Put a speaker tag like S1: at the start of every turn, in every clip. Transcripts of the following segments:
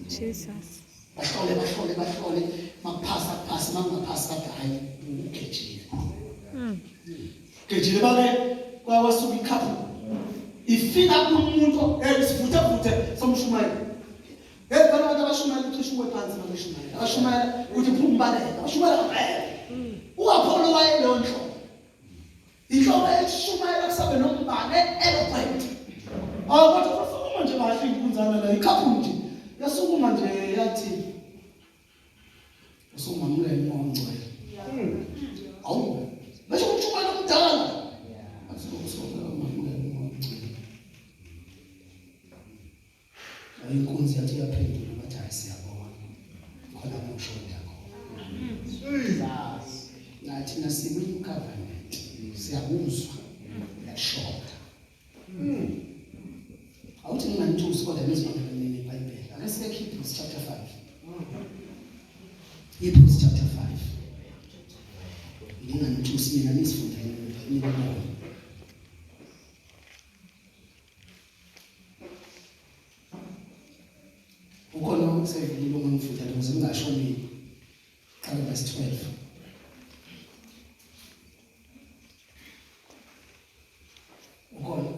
S1: Jesus.
S2: Bahlole bahlole bahlole makuphasa kuphasa makungaphasi bathi hayi ugejile. Gejile bake kwawasuka ikhaphu. Ifika kumuntu esivuthe vuthe somshumayeli. Hey khona abantu abashumayela ucishe uwe phansi babeshumayela. Abashumayela uthi phuma ubaleka, abashumayela ngempela. UApollo wayeleyo nhlobo. Inhlobo eshumayela kusabe nombane eloquent. Awu kodwa sasukuma nje kahle inkunzana la ikhaphu nje. Yasukuma nje yathi usungamukela umoya ongcwele. Awu besho umshumayela omdala. Athi usungamukela umoya ongcwele. Inkunzi yathi iyaphendula bathi hayi siyabona khona kushoda khona. Nathi nasikwi covenant siyakuzwa uyashoda. Awuthi nginganithusi kodwa nizibonele nini iBhayibheli. Ake siye Hebrews chapter 5. Hebrews chapter 5. Nginganithusi mina nizifundele nibone. Ukhona okusevile ongangifundela ukuze ngingasho mina. Qala verse 12. Ukhona.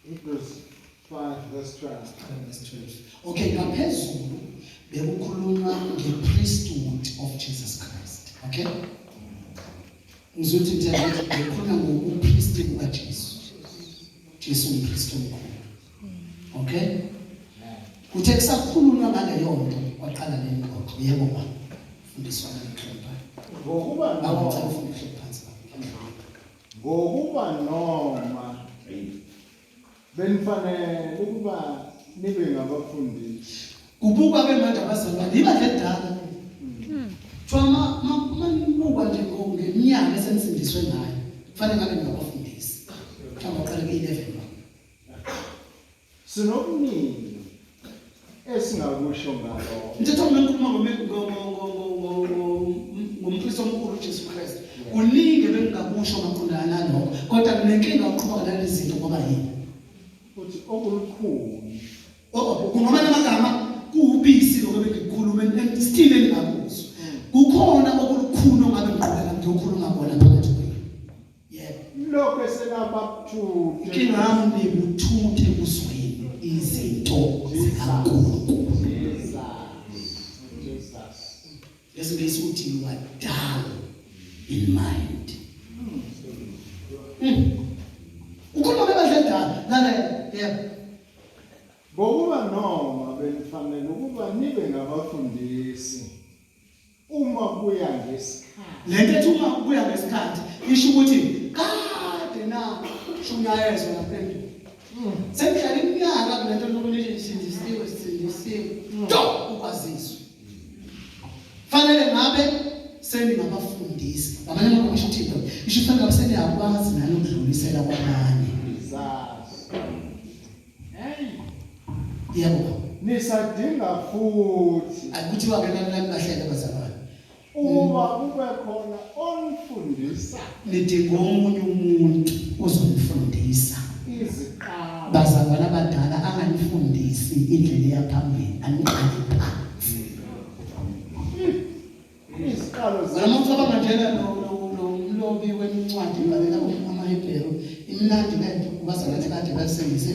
S3: Hebrews 5 verse 12.
S2: Qala verse 12. Okay, ngaphezulu bekukhulunywa ngepriesthood of Jesus Christ. Okay? Ngizothi nje ngikhuluma ngobupristi bukaJesu. Jesu umpristi omkhulu. Okay? Kuthe kusakhulunywa ngaleyo nto kwaqala le ngxoxo. Yebo ba. Fundiswa ngale
S3: Ngokuba
S2: noma ufundiswe phansi.
S3: Ngokuba noma Benifanele ukuba nibe ngabafundisi.
S2: Kubukwa ke manje abazalwane ibandla elidala. Kuthiwa ma nibuka nje ngeminyaka esenisindiswe ngayo kufanele ngabe ningabafundisi. Mhlawumbe uqale ku-11 ba.
S3: Sinokuningi esingakusho ngalokho.
S2: Mthetho mina ngikhuluma ngompristi omkhulu uJesu Kristu. Kuningi ebengingakusho maqondana nalokho, kodwa nginenkinga ukuqhubeka nalezi zinto ngoba yini?
S3: Futhi okulukhuni.
S2: Oh, kungamanye amagama kuwubisi lokho ebengikukhuluma and still engingakuzwa. Kukhona okulukhuni ongabe ngiqhubeka ngiyokhuluma kona phakathi kwenu. Yebo.
S3: Lokho esenababuthuthe.
S2: Inkinga yami nibuthuthe ekuzweni izinto zikaNkulunkulu.
S3: Jesus. Jesus.
S2: Lesingisi uthi you are dull in mind. Ukhuluma ngebandla elidala. Lalela. Yebo.
S3: Ngokuba noma benifanele ukuba nibe ngabafundisi Uma kuya ngesikhathi.
S2: Le nto ethi uma kuya ngesikhathi isho ukuthi kade na shunyayezwa lapha endulo. Sekuhlala iminyaka kule nto lokuthi sindisiwe sindisiwe. To ukwaziswa. Fanele ngabe seningabafundisi. Ngamanye amagama isho ukuthi isho fanele ngabe seniyakwazi nanokudlulisela kwabanye.
S3: Hey.
S2: Yebo.
S3: Nisadinga futhi.
S2: Akuthiwa ke nani bahleke bazalwane.
S3: Ukuba kube khona onifundisa.
S2: Nidinga omunye umuntu ozonifundisa.
S3: Iziqalo.
S2: Bazalwane abadala anganifundisi indlela eyaphambili, aniqale phansi.
S3: Iziqalo
S2: Wena ucabanga njena lo lo mlobi wencwadi ibhalela amaHebheru imnandi lento kubazalwane kade basengise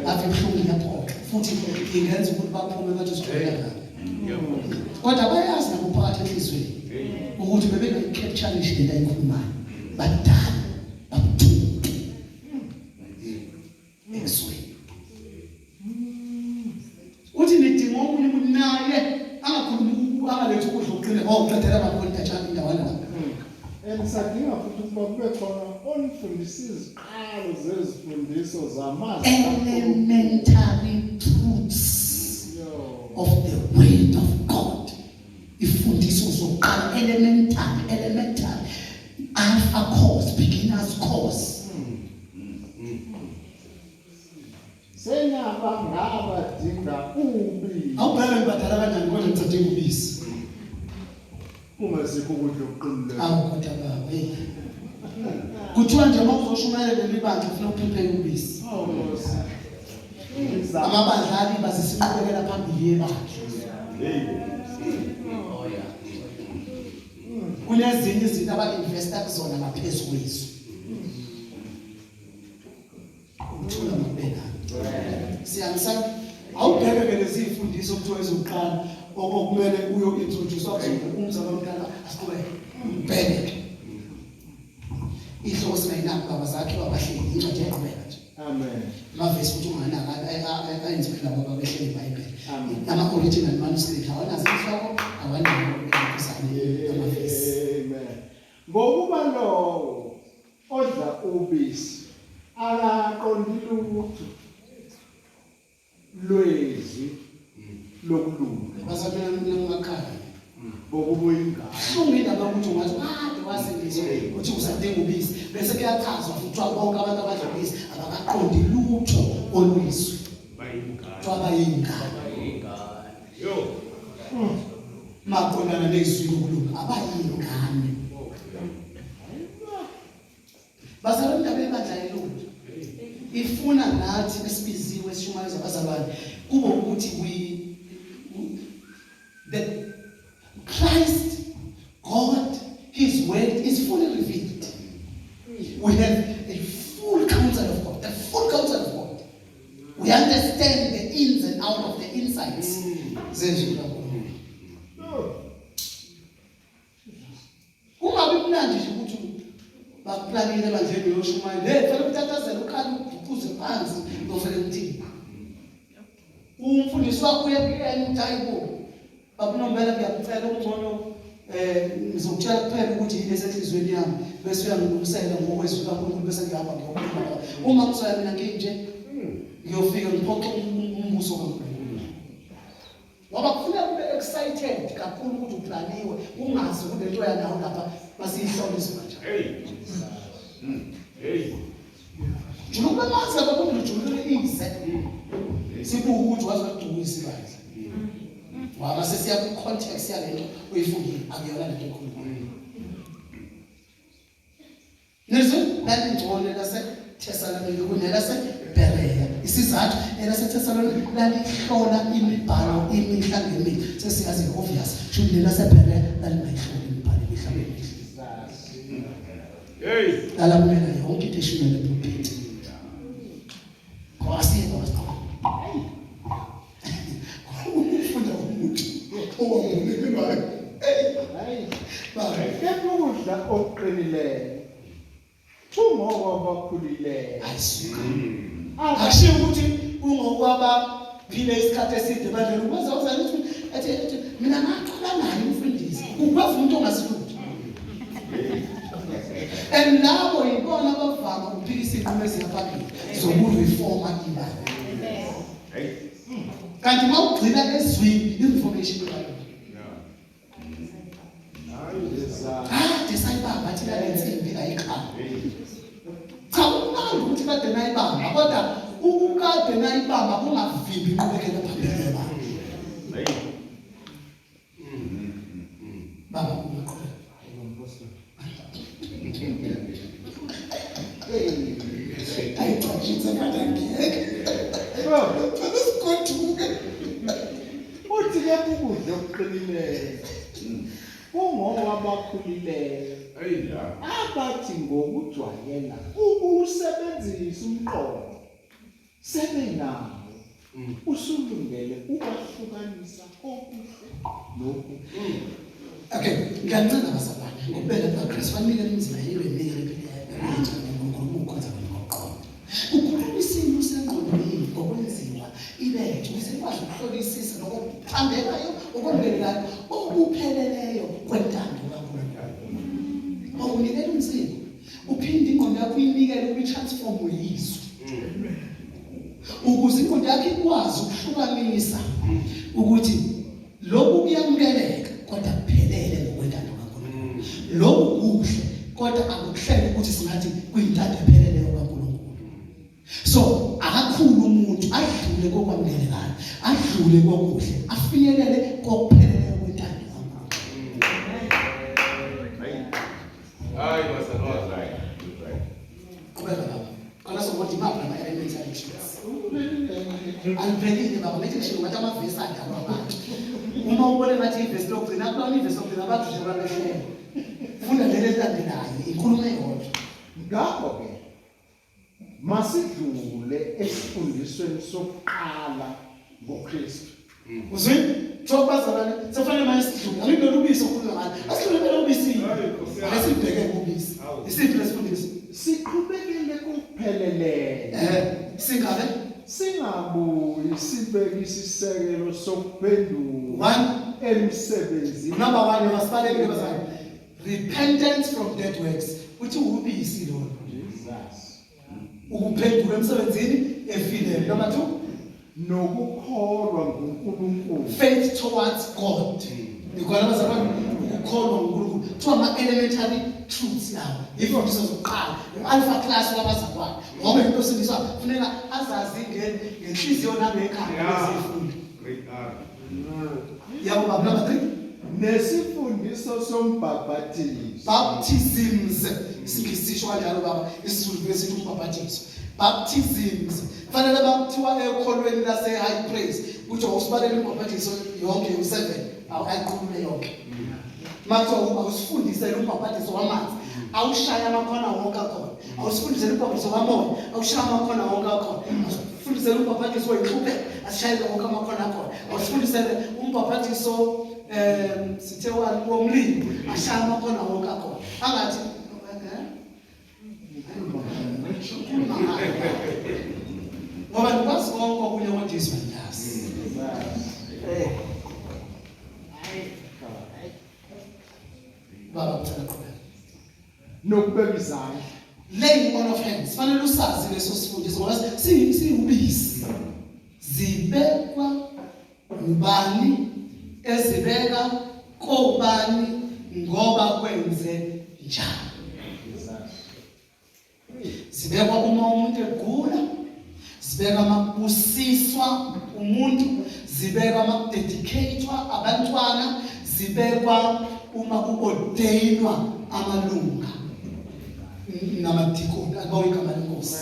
S2: ave buhlungu iyaphoxa futhi ingenza ukuthi baphume bathi sijwayela kabi kodwa bayazi nabo phakathi enhliziyweni ukuthi bebengayicapture lento ayikhulumayo badala babuthuntu ezweni uthi nidinga omunye umuntu naye angakhulumi angalethi ukudla okuqine oh qedela baba indatshana indawana la
S3: And sadinga futhi ukuba kube khona onifundisa iziqalo zezifundiso zamazwi
S2: elementary truths of the word of God ifundiso zokuqala elementary elementary alpha course beginners course
S3: Senaba ngabadinga ubisi.
S2: Awubheke ngibadala kanjani kodwa ngisadinga ubisi.
S3: Kungasikho ukudla okuqinileyo.
S2: Awu kodwa baba hey. Kuthiwa nje uma uzoshumayela leli bandla ufuna uphephe ubisi.
S3: Oh Nkosi.
S2: Amabandla aliba zisinqubekela phambili yebandla.
S1: Oh yeah.
S2: Kunezinye izinto aba-investa kuzona ngaphezu kwezwi. Ukuthula makube nani. Siyangisana. Awubheke ke lezi zifundiso okuthiwa ezokuqala okumele uyo-introduce kuzona umzalwane omdala asiqhubeke. Ubheke. Ihloko singayinaki baba zakhe wabahleli incwadi yaqhubeka nje.
S3: Amen.
S2: Amavesi futhi unganaka ayenziwe labo ababehleli iBhayibheli.
S3: Amen.
S2: Ama-original manuscript awanazo inhloko, awanawo amavesi.
S3: Amen. Ngokuba lowo odla ubisi akaqondi lutho lwezwi lokulunga.
S2: Bazalwane mina ngimakhaya.
S3: Ngokuba uyingane.
S2: Buhlungu indaba yokuthi ungathi kade wasindiswa uthi usadinga ubisi bese kuyachazwa futhi kuthiwa bonke abantu abadla ubisi abakaqondi lutho oluyizwi. Kuthiwa bayingane.
S1: Yo.
S2: Maqondana nezwi lokulunga abayingane. Bazalwane indaba yebandla ilula. Ifuna nathi esibiziwe esishumayeza abazalwane kube ukuthi we the Christ God his word is fully revealed. We have a full counsel of God, the full counsel of God. We understand the ins and out of the insights zezwi likaNkulunkulu. Kungabi mnandi nje ukuthi bakuplanile ebandleni uyoshumayela. Hey, fanele utatazele ukhale ubhuquze phansi uyofanele uthini? Umfundisi wakho uye kuyena uthi hayibo. Bakunombela ngiyakucela okungcono ngizokutshela kuphela ukuthi yini esenhliziyweni yami bese uyangilungisela ngokwezwi likaNkulunkulu bese ngihamba ngiyokhuluma. Uma ngizoya mina nginje ngiyofika ngiphoxe umbuso kaNkulunkulu. Ngoba kufuneka ube excited kakhulu ukuthi uplaniwe ungazi ukuthi lento yanawo lapha masiyihlole izinto.
S1: Hey. Hey.
S2: Juluka manzi lapha kuthi ujulule ize. Sibuka ukuthi waze wadukisa ibandla. Waba sesiya ku context yalento oyifundile akuyona lento ekhulumayo. Nizwe lalingcono elaseThesalonika kunelaseBerea. Isizathu elaseThesalonika lalihlola imibhalo imihla ngemihla. Sesiyazi obvious shuthi lelaseBerea lalingayihloli imibhalo imihla ngemihla.
S1: Hey.
S2: Lalamukela yonke into eshunyelwe epulpit. Kwasiyeka wasiqoqa. Ufunda umuntu owamukelayo.
S3: Hayi.
S2: Baba.
S3: Kepha ukudla okuqinileyo kungokwabakhulile.
S2: Ayisuka. Akushiwo ukuthi kungokwaba phile isikhathi eside ebandleni ukwenza uzale ukuthi ethi ethi mina ngaqala naye umfundisi ukweva umuntu ongasilutho. And labo yibona abavama ukuphikisa iy'nqumo eziya phambili zokureforma ibandla.
S1: Hey.
S2: Kanti uma ugxila ezwini i-reformation ibalulekile. Kade sayibamba thina le nsimbi la ekhaya. Cha kumnandi ukuthi kade nayibamba kodwa ukukade nayibamba kungavimbi inqubekela phambili yebandla. Baba ungaqhubeka. Ayi cha shithe manje ngiyeke. Cela sigoduke.
S3: Uthi kepha ukudla okuqinileyo kungowabakhulileyo
S1: Hey ya.
S3: abathi ngokujwayela ukuwusebenzisa umqondo sebenawo usulungele ukwahlukanisa okuhle nokubi.
S2: Okay, ngiyancela bazalwane ngokubeka kukaKristu banikele imizimba yenu ibe minikelo ephilayo uNkulunkulu ukhonza wena ngokuqonda. Ukhuluma isimo sengqondo yini ngokwenziwa ibethe ukuze ikwazi ukuhlolisisa lokho okuthandekayo okwamukelayo okupheleleyo kwentando kaNkulunkulu. Mawunikela umzimba uphinde ingqondo yakho uyinikele ukuba itransformwe yizwi. Ukuze ingqondo yakho ikwazi ukuhlukanisa ukuthi lokhu kuyamukeleka kodwa kuphelele ngokwentando kaNkulunkulu. Lokhu kuhle kodwa akukuhlele ukuthi singathi kuyintando epheleleyo kaNkulunkulu. So akakhulu umuntu adlule kokwamukelekayo, adlule kokuhle, afinyelele kokupheleleyo kwentando kaNkulunkulu.
S1: Hayi bazalwane.
S2: Qhubeka baba. Qala sokuthi imaphi lama elements alisho. Aliphelile baba, ngithi Ngisho ngathi amavesi adlalwa abantu. Uma ubone ngathi ivesi lokugcina, kulona ivesi lokugcina abantu nje babehlele. Funda leli elilandelayo, inkulumo eyodwa.
S3: Ngakho-ke masidlule esifundisweni sokuqala ngoKristu.
S2: Uzwile? Kuthiwa bazalwane sekufanele manje sidlule. Angilona ubisi okhulunywa ngalo. Asidlule phela ubisi. Ake sibheke ubisi. Isiphi lesifundiso?
S3: Siqhubekele kokupheleleyo.
S2: Singabe
S3: Singabuyi sibeke isisekelo sokuphenduka
S2: One.
S3: emsebenzini.
S2: Number 1 masibaleke bazalwane. Repentance from dead works. Uthi ubisi lona.
S3: Jesus.
S2: Ukuphenduka emsebenzini efile. Number 2,
S3: Nokukholwa nguNkulunkulu.
S2: Faith towards God. Nikhona bazalwane, ukukholwa nguNkulunkulu. Kuthiwa ama-elementary truths lawo. Imfundiso zokuqala, u-alpha class wabazalwane. Ngoba into osindiswa kufuneka azazi ngenhliziyo nangekhanda lezifundo.
S1: Great R.
S2: Yabo baba, number 3.
S3: Nesifundiso sombhaphathiso.
S2: Baptisms. Isingisi kanjalo baba, isiZulu besithi umbhaphathiso. Baptisms. Fanele bakuthiwa ekholweni lase High Praise kuthi awusibalele umbhaphathiso yonke u7 ayiqhubule yonke. Makuthiwa awusifundisele umbhaphathiso wamanzi, awushaya amakhona wonke akhona. Awusifundisele umbhaphathiso wamoya, awushaya amakhona wonke akhona. Awusifundisele umbhaphathiso weyinhlupheko, asishayele wonke amakhona akhona. Awusifundisele umbhaphathiso sithe womlilo, ashaya amakhona wonke akhona. Angathi ngoba ndikwazi konke okunye kodwa izwi andilazi. Baba ngicela qhubeka.
S3: Nokubeka izandla.
S2: Laying on of hands. Fanele usazi leso sifundiso ngoba siyubisi. Zibekwa ubani, ezibeka kobani, ngoba kwenze njani. Zibekwa uma umuntu egula, zibekwa makubusiswa umuntu, zibekwa makudedicatwa abantwana, zibekwa uma kuordainwa amalunga namadikoni. Akubonge igama lenkosi.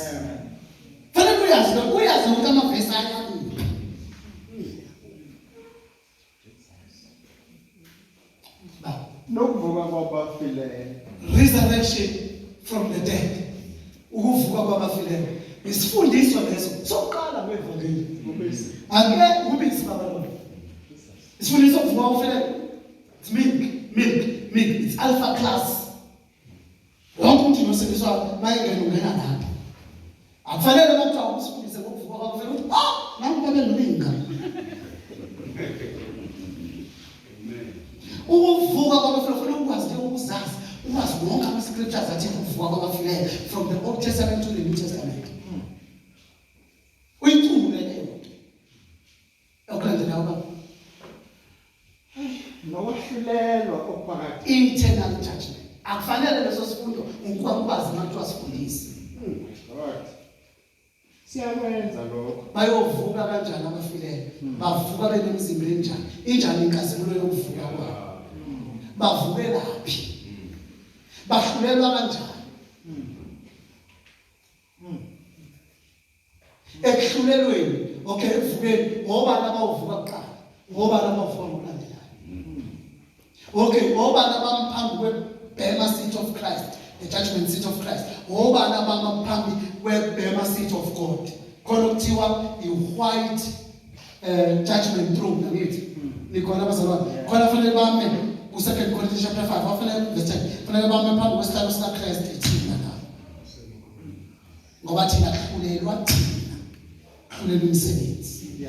S2: Fanele uyazi, uyazi ukuthi amavesi ayakuphi.
S3: Nokuvuka kwabafileyo.
S2: Resurrection from the dead. Ukuvuka kwabafileyo. Isifundiso leso sokuqala kwevangeli. Ake ubisi baba lona. Isifundiso sokuvuka kwabafileyo. It's milk, milk, milk. It's alpha class. Wonke umuntu nosindiswa mayengena ungena lapho. Akufanele bakuthiwa usifundise ngokuvuka kwabafileyo ukuthi ah nangu babe ngilinga. Ukuvuka kwabafileyo kufanele ukwazi nje ukuzazi, ukwazi wonke ama-scriptures athi ukuvuka kwabafileyo from the Old Testament to the New Testament. Uyicule leyo nto. Okulandelayo baba.
S3: Nokwahlulelwa okuphakade.
S2: Eternal judgment. Akufanele leso sifundo ukwazi uma kuthiwa sifundise.
S3: God. Siyakwenza lokho.
S2: Bayovuka kanjani abafileyo? Bavuka benemizimba enjani? Injani inkazimulo yokuvuka kwabo? Bavukelaphi? Bahlulelwa kanjani? Ekuhlulelweni, okay, ekuvukeni, ngobani abawuvuka kuqala? Ngobani abavuka ngokulandelayo? Okay, ngobani abamphambi kwe-Bema seat of Christ, the judgment seat of Christ? Ngobani abamaphambi kwe-Bema seat of God? Khona okuthiwa i-white judgment throne, angithi? Nikhona abazalwane? Khona fanele bame ku-2 Corinthians chapter 5, bafanele verse 10, fanele bame phambi kwesihlalo sikaKristu thina la. Ngoba thina kuhlulelwa thina, kuhlulelwa umsebenzi.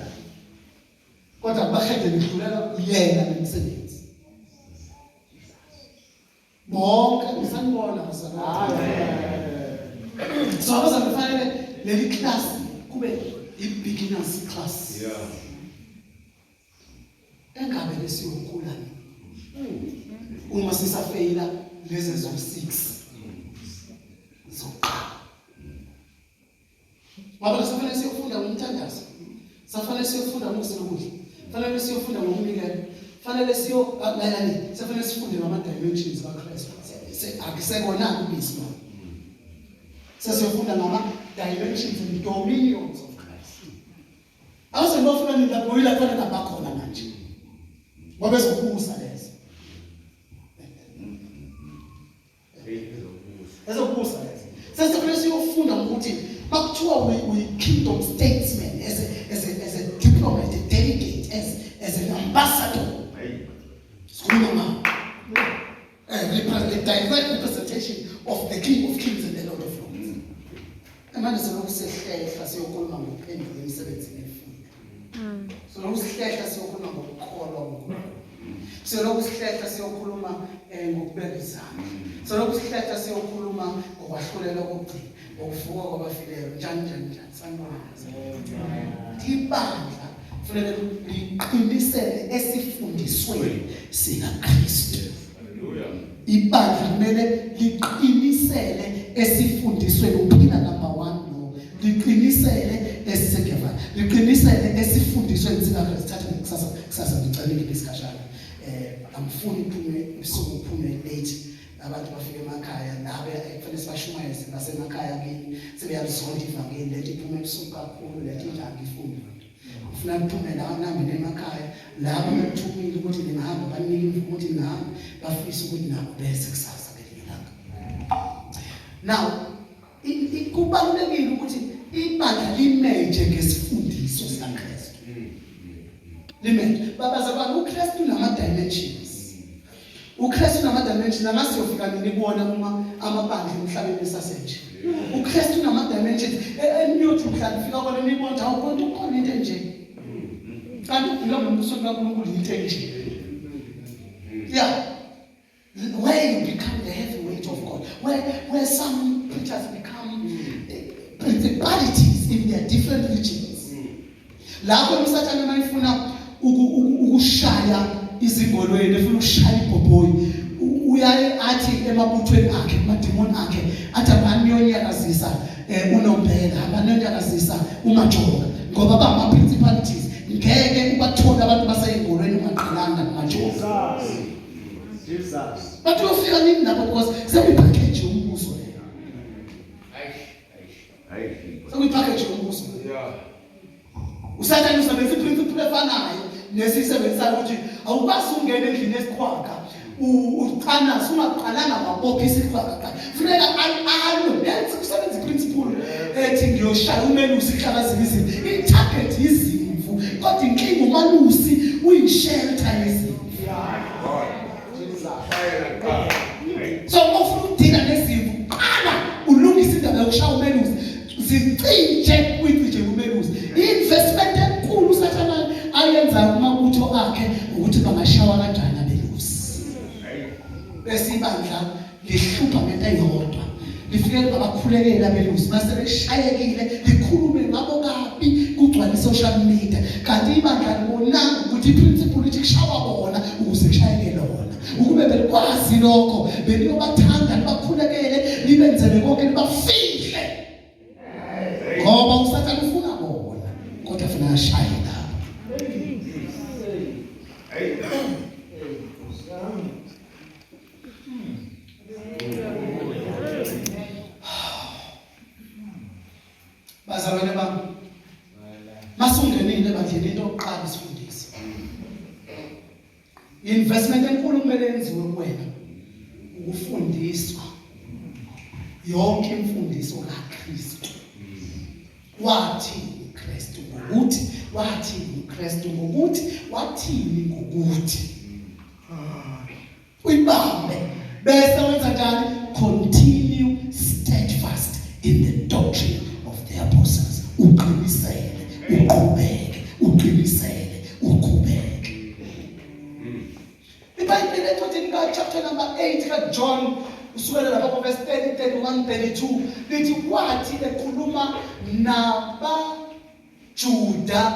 S2: Kodwa kubahedeni kuhlulelwa yena nomsebenzi. Bonke ngisanibona bazalwane. So abazalwane kufanele leli class kube i-beginners class. Engabe lesiyokhula nini? Uma sisafeyila lezi zo-6 zokuqala. Ngoba safanele siyofunda ngomthandazo. Safanele siyofunda ngokuzila ukudla. Fanele siyofunda ngokunikela. Fanele siyo lalani, safanele sifunde ngama dimensions kaKristu. Akusekona ubisi lo. Sesiyofunda ngama dimensions and dominions of Christ. Awuze ngofuna nini lapho yila kufanele abakhona manje. Ngoba ezokubusa lezo. Ezokubusa lezo. Sesifanele siyofunda ukuthi makuthiwa we kingdom statesman as a diplomat, a delegate, as an ambassador. Sikhuluma ngawo. The direct representation of the King of Kings and the Lord of Lords. Manje selokhu sihlehla siyokhuluma ngokuphenduka emsebenzini efunda. Selokhu sihlehla siyokhuluma ngokukholwa kuNkulunkulu. Selokhu sihlehla siyokhuluma ngokubeka izandla. Selokhu sihlehla siyokhuluma ngokwahlulelwa kokugcina, ngokuvuka kwabafileyo, njani njani njani. Sanibona. Ibandla kufanele liqinisele esifundisweni sikaKristu.
S1: Hallelujah.
S2: Ibandla kumele liqinisele esifundisweni uphila number 1 lo liqinisele esisekeva liqinisele esifundisweni sikaKristu. Thatha kusasa, kusasa ngicela ngiphe isikhashana. Angifuni uphume ebusuku, uphume late, abantu bafike emakhaya nabe kufanele sibashumayeze basemakhaya kini sebeyalizonda ivangeli lento iphume ebusuku kakhulu lento inje angifuni. Ufuna niphume la nihambe emakhaya labo bekuthumile ukuthi ningahamba banike imvumo ukuthi ningahamba bafisa ukuthi nabo bese kusasa ngelinye ilanga. Now kubalulekile ukuthi ibandla limeje ngesifundiso sikaKristu, limeje babazalwane. uKristu nama dimensions, uKristu nama dimensions. Angasiyofika nini kubona uma amabandla emhlabeni esasenje. uKristu nama dimensions eniyothi mhla nifika kona nibona awu kodwa ukhona into enje kanti ukugula ngombuso kaNkulunkulu into enje. Yeah, where you become the heavyweight of God, where some preachers become principalities in their different regions. Lapho umsathane mayifuna ukushaya izingolweni, efuna ukushaya ibhobhoyi, uyaye athi emabuthweni akhe, kumadimoni akhe, athi abaniyonyakazisa unombela, abaniyonyakazisa umajoka, ngoba bama principalities. Ngeke ubathole abantu baseyingolweni ungaqalanga kumajoka.
S3: Jesus. Jesus.
S2: Bathi uyofika nini lapho because sekuyipackage yombuso leyo.
S1: Hayi.
S2: Sekuyipackage yombuso. Usathane usebenzisa iprinciple efanayo nesiyisebenzisayo ukuthi awukwazi ukungena endlini esiqhwaga ucanaza ungaqalanga wabopha isiqhwaga qala. Funeka alwe yenze kusebenza iprinciple ethi ngiyoshaya umelusi kuhlakazile izimvu. I-target izimvu kodwa inkinga umalusi uyishelter yezimvu.
S3: Jesus.
S2: So uma ufuna ukudila nezimvu qala ulungise indaba yokushaya umelusi, zicije uyicije umelusi. I-investment enkulu usathana ayenzayo kumabutho akhe ukuthi bangashawa kanjani abelusi. Bese ibandla lihlupha ngento eyodwa, lifike babakhulekela abelusi mase beshayekile likhulume ngabo kabi kugcwale i-social media kanti ibandla libonanga ukuthi iprinciple ithi kushawa bona ukuze kushayeke lona. Ukube belikwazi lokho beliyobathanda libakhulekele libenzele konke libafihle ngoba usathane ufuna bona kodwa funa ashaye lapho.
S1: Hey.
S2: Bazalwane bami, masungenile ebandleni into yokuqala isifundise. Investment enkulu kumele yenziwe kuwena ukufundiswa yonke imfundiso kaKristu. Wathi uKristu ngokuthi, wathi uKristu ngokuthi, wathini ngokuthi, uyibambe bese wenza njani? Continue steadfast in the doctrine of the apostles. Uqinisele uqhubeke, uqinisele uqhubeke. iBhayibheli encwadini ka-chapter number 8 kaJohn usukela lapha ku-verse 30, 31, 32 lithi kwathi ekhuluma nabaJuda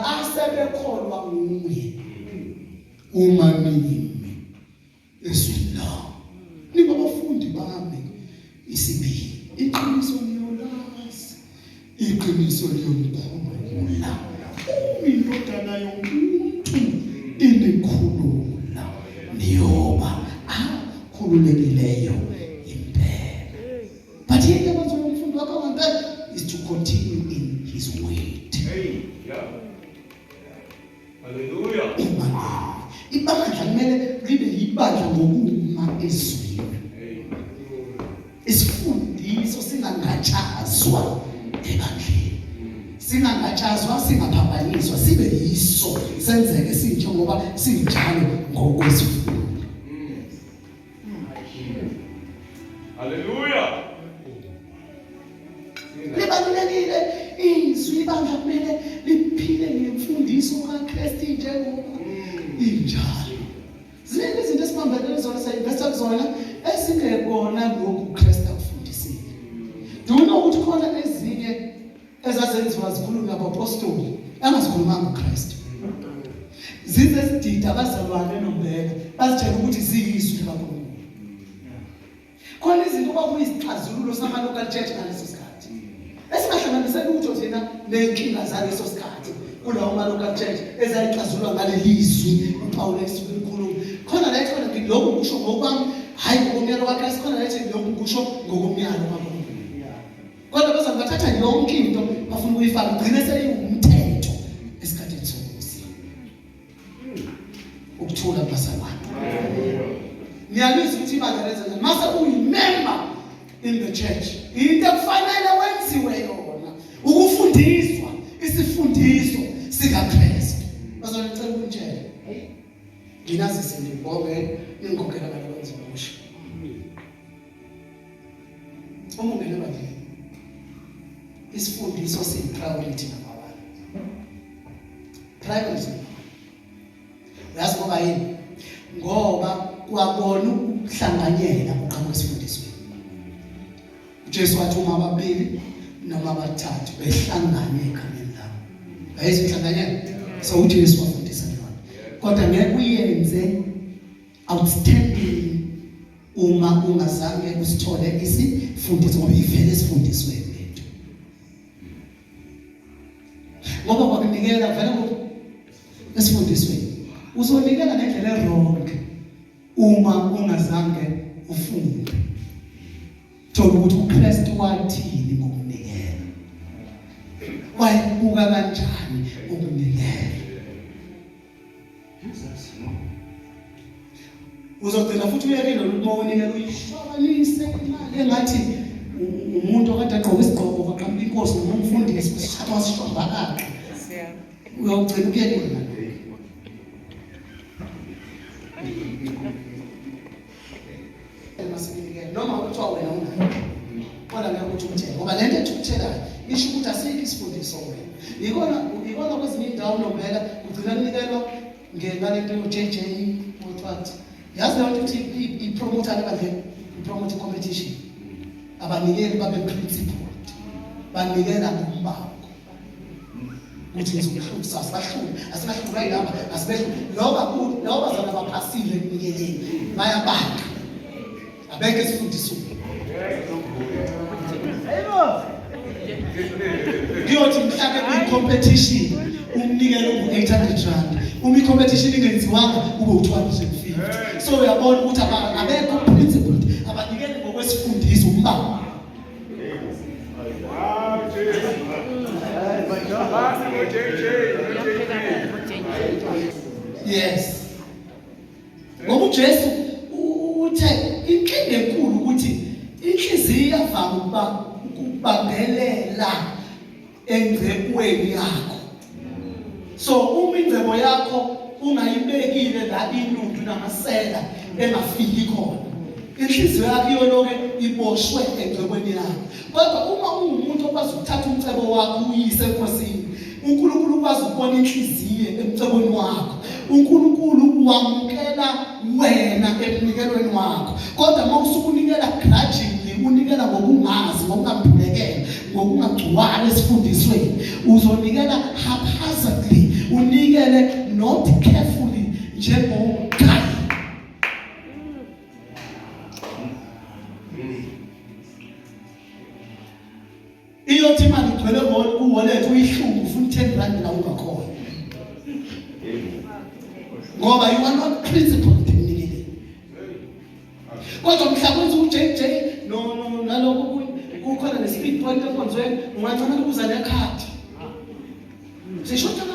S2: asebekholwa nguye, uma nimi ezwini lami ningabafundi bami isibili, iqiniso niyolazi, iqiniso liyonikhulula. Uma indodana yomuntu inikhulula niyoba akhululekileyo impela. But yini ekwenza umfundi wakho ngempela is to continue in his word.
S1: Hey, yeah.
S2: Ibandla kumele libe yibandla ngokuma ezwini. Isifundiso singangatshazwa ebandleni. Singangatshazwa, singaphambaniswa, sibe yiso senzeke sinjengoba sinjalo ngokwesifundo.
S1: Hallelujah.
S2: Libalulekile izwi ibandla kumele liphile ngemfundiso kaKristu njengoba injalo. Ziningi izinto esibambelele zona sayinvesta kuzona esingekona lokhu uKristu akufundisile. Do you know ukuthi khona ezinye ezazenziwa zikhulunywa abapostoli angazikhulumanga uKristu. Zize zidida abazalwane nombeka bazitshela ukuthi ziyizwi likaNkulunkulu. Khona izinto kwakuyisixazululo sama-local church ngaleso sikhathi esingahlanganise lutho thina ney'nkinga zaleso sikhathi kulawo ma-local church ezayixazululwa ngaleli zwi uPawulu esuke ekhuluma. Khona la ethi khona lokhu ngikusho ngokwami, hhayi ngokomyalo kaKristu. Khona la ethi lokhu ngikusho ngokomyalo kaNkulunkulu. Kodwa bazalwane bathatha yonke into bafuna ukuyifaka igcine seyiwumthetho esikhathini sokusa. Ukuthula bazalwane. Niyalizwa ukuthi ibandla lenza njani. Mase uyimember in the church. Into ekufanele wenziwe yona ukufundiswa isifundiso sikaKristu. Bazalwane ngicela ukunitshela. Nginazise ngibonge ningikhokhela ngalokho engizokusho. Uma ungena ebandleni isifundiso siyi-priority number one. Priority number one. Uyazi ngoba yini? Ngoba kwabona ukuhlanganyela kuqhamuka esifundisweni. uJesu wathi uma ababili noma abathathu behlangane egameni lami. Yayizi ukuhlanganyela? So uJesu wafundisa leyona. Kodwa ngeke uyenze outstanding uma ungazange usithole isifundiso ngoba ivele esifundisweni lento ngoba kwakunikela vele esifundisweni uzonikela ngendlela erong uma ungazange ufunde thola ukuthi uKristu wathini ngokunikela wayebuka kanjani ukunikela. Uzogcina futhi uyekile uma unikela uyishwabanise imali engathi umuntu okade agqoke isigqoko kwaqhamuka inkosi noma umfundisi usithatha wasishwabakaqa. Uyogcina ukuyekile nalokho. Masinikele noma kuthiwa wena unayo kodwa ngeke ukuthi umthele ngoba lento ethukuthelayo isho ukuthi asikho isifundiso wena. Yikona yikona kwezinye indawo nombela kugcina kunikelwa ngengalento yo-JJ what what. Yazi leyo nto ukuthi i-promoter ebandleni i-promote competition. Abanikeli babe principled. Banikela ngombango. Ukuthi ngizokuhlupha asibahluphi asibahluphi right lapha asibehluphi loba loba bazana baphasile ekunikeleni bayabanga. Abeke isifundiso. Kuyothi mhla ke kuyi-competition umnikelo ungu-800 rand uma i-competition ingenziwanga ube u-250 so uyabona ukuthi abekho principled abanikeli ngokwesifundiso umbango. Yes. Ngoba uJesu uthe inkinga enkulu ukuthi inhliziyo iyavama ukuba ukubambelela engcebweni yakho. So uma ingcebo yakho ungayibekile la inundu namasela engafiki khona inhliziyo yakho iyoloke iboshwe engcebweni yakho. Kodwa uma ungumuntu okwazi ukuthatha umcebo wakho uyise eNkosini, uNkulunkulu ukwazi ukubona inhliziyo emcebweni wakho. uNkulunkulu wamukela wena emnikelweni wakho. Kodwa uma usukunikela grudgingly, unikela ngokungazi, ngokungaphulekela, ngokungagcwali esifundisweni, uzonikela haphazardly, unikele not carefully njengoKayi. Iyothi imali igcwele ku-wallet uyihlungu ufuna u-10 rand la ungakhona. Ngoba you are not principled emnikeleni. Kodwa mhla kwenza u-JJ no no nalokho kukhona ne-speed point enkonzweni ungancamela ukuza nekhadi. Sisho ukuthi